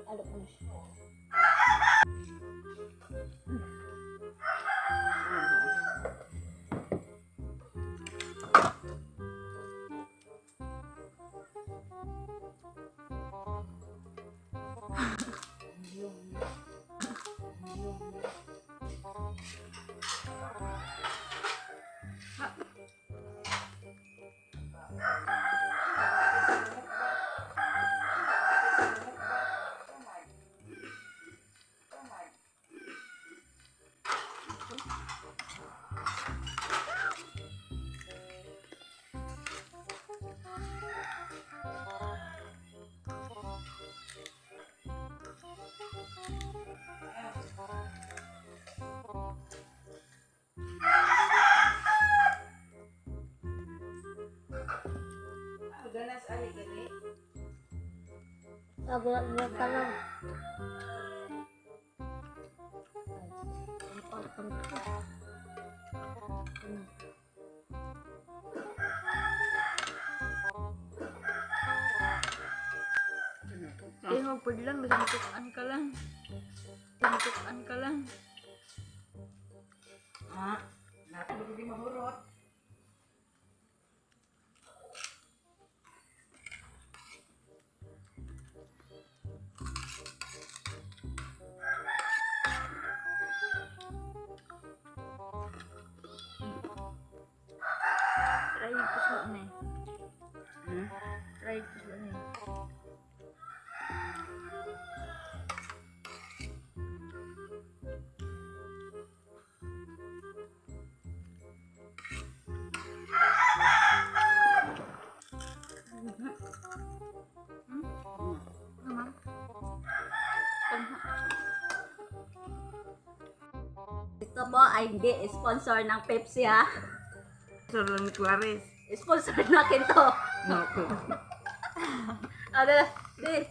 Ano ko na siya? Ganas ali gani. Sabi na tanong. Eh, magpudlan, basta matukaan ka lang. Matukaan ka lang. Ha? Nato di mahurot. Try tuslo na eh. Try tuslo na eh. Hmm? Ano, ma'am? Ito po ay hindi sponsor ng Pepsi ha. Sir lang ni Clarice. Sponsor natin to. No. Ano? Di.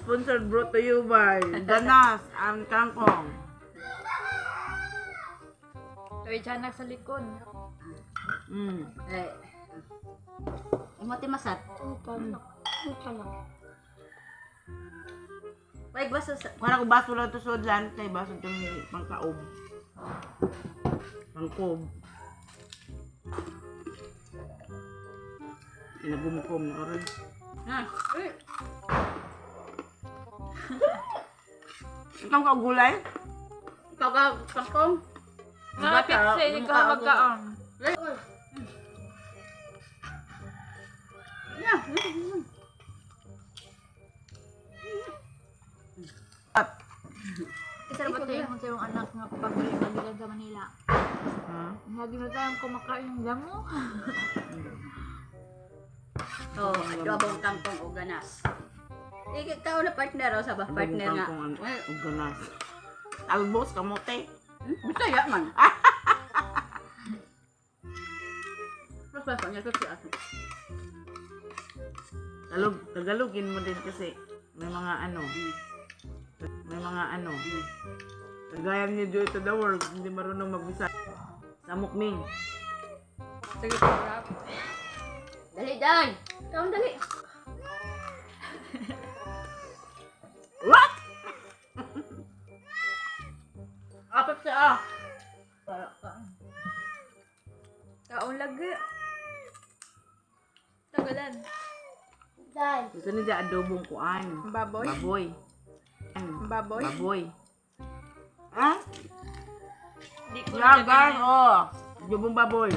Sponsor brought to you by Ganas and Kangkong. Uy, tiyanak sa likod. Eh. Imo masat. Wait, basta sa Para ko baso lang to sudlan kay baso itong pangkaob. Pangkob. Inagumkom na rin. Ha. Uy. Ikaw ka gulay? Ikaw ka kangkong. Mga Pepsi, hindi ka magkaon. Yeah. Isa ba tayo kung sa iyong anak nga pagbalik-balikan sa Manila? Ha? Lagi na tayong kumakain ng damo. Oh, adobong kangkong o ganas. Ikaw na partner o sa ba partner nga. Kangkong Eh, ang ganas. Albos kamote. Bisaya man. Mas basta niya sa ato. Tagalog, Tagalogin mo din kasi may mga ano. May mga ano. Kagaya ni Joy to the world, hindi marunong magbisa. Samok Ming. Sige, sarap. Dali, dai. Ikaw ang dali. What? Apat siya ah. Para ka. Kaon lagi. Tagalan. Dai. Gusto niya adobong kuan. Baboy. Baboy. Baboy. Baboy. Ha? Di ko Yeah, guys, oh. Adobong baboy.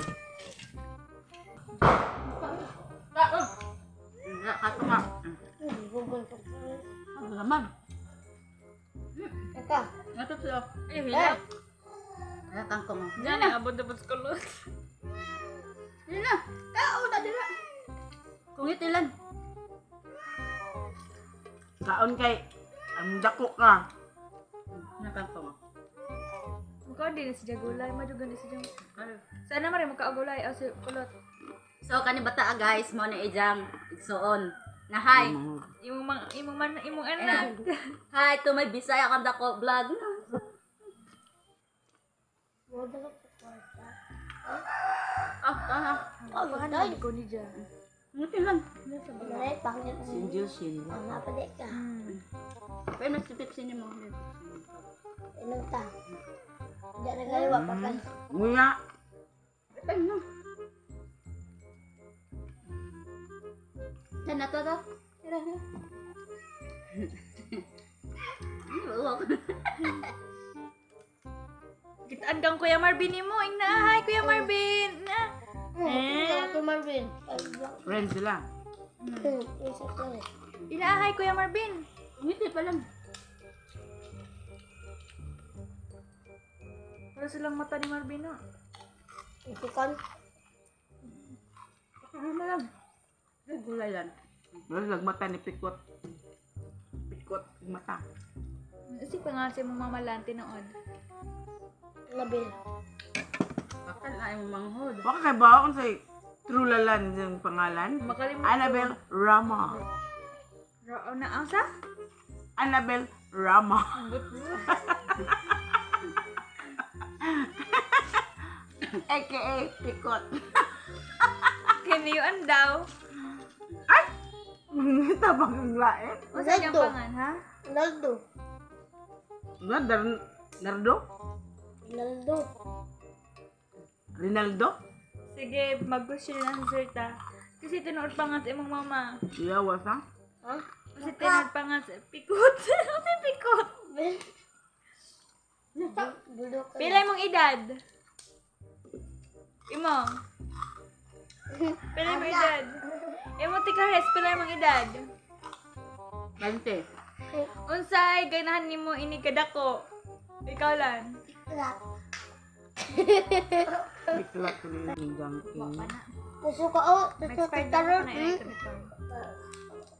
Kaon. Nga, kato ka. Ano naman? Eka. Nga siya. Ay, hilak. Nga kangkong. Diyan, ang abot-abot sa kulot. Dili na. Kaon na dila. Kung itilan. Kaon kay ang dako ka. Nakangkong. Mukha din na si Jagulay. Madugan na si Jagulay. Sana marin mukha gulay. O si kulot. So kani bata guys, mo na ijang igsuon. Na hi. Imong mang, imong man, imong anak. Hi to my Bisaya kang dako vlog. Wala ka sa kwarta. Ah, ah. Oh, Ano ko ni Ja. Ngitilan. Ay, pangit. Sinjil shin. Ang napali ka. Pero mas tipsin nimo. Inom ta. Diyan na kayo, wapakal. Nguya. Ano? Yan na to to. Tira na. Ay, Kitaan kang Kuya Marvin ni mo. Ing na, hi Kuya Marvin. Na. Eh? Ito Marvin. Ay, Friend sila. Isa to eh. Ina, hi Kuya Marvin. Ngiti pa lang. Para silang mata ni Marvin no. Itikan. Ano mo lang? Ay, gulay lang. Wala lagmata ni Pikot. Pikot mata. Kasi pa nga si mong mamalanti noon. Labi. Bakal ay mo manghod. Baka kay baon sa Trulalan yung pangalan. Makalimutan. Annabel Rama. Rao na ang sa? Annabel Rama. AKA Pikot. Kiniyuan daw. Ay! Mangita bang ang lain? O sa iyang Ronaldo. pangan, ha? Ronaldo. Nga, Nardo? Ronaldo. Rinaldo? Sige, mag-question na sa sirta. Kasi tinuod pa nga sa imong mama. Iyawas ha? Ha? Kasi tinuod pa nga sa pikot. Kasi pikot. Bulok ka. Pila imong edad? Imo. Pila imong edad? Imo ti Clarice, pila imong edad? 20. Unsay ganahan nimo ini kadako? Ikaw lan. Lahat. Piklat ko na yung gangking. Gusto ko, oh, gusto ko Expired na taron. na ito ito.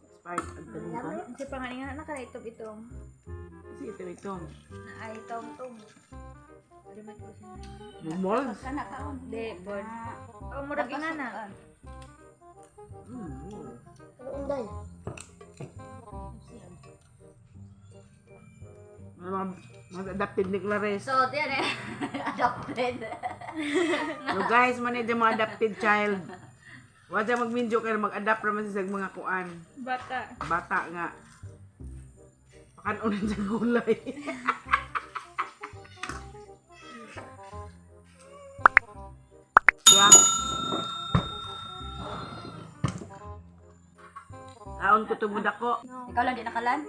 Expired ang tanong ko. Unsay pangalan nga nakalaitob itong Kasi ito ito. na ay tom tom. Limit ko siya. Mold. Kana kaon. Di, bon. Oh, murag nga na. Unday. Mga mga adapted ni Clarice. So, diyan eh. Adopted. So guys, man yung mga adopted child. Wa dyan magminjo kayo mag-adapt raman sa mga kuan. Bata. Bata nga. Pakanunan sa gulay. Yeah. Taon ko tubod ako. Ikaw lang di nakalan?